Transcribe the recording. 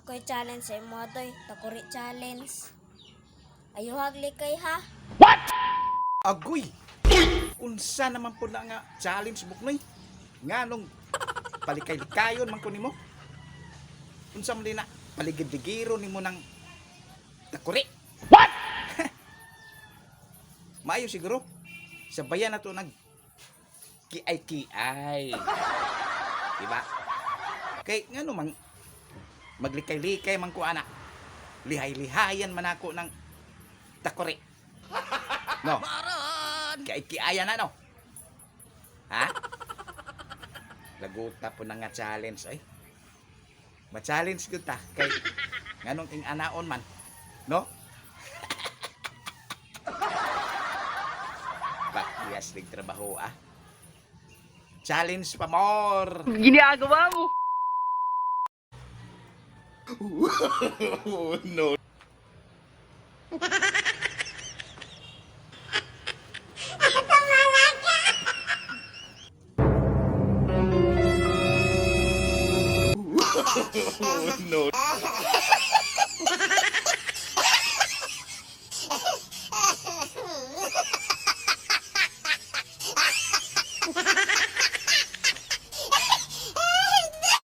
Ako'y challenge sa imo doy, takuri challenge. Ayuhag likay ha. Agoy! Unsa naman po na nga challenge buknoy? Nga nung palikay-likayon man ko nimo? Unsa man din na paligid-ligiro nimo ng takuri? What? Maayo siguro. Sa bayan na to nag kiay-kiay. Diba? Kay nga mang maglikay-likay man ko ana. Lihay-lihayan man ako ng takuri. No. Kiay-kiayan na no. Ha? Laguta po na nga challenge ay. Ma-challenge gyud ta kay nganong ing anaon man. No? Pakyas ning trabaho ah. Challenge pa more. Ginagawa mo. No. No.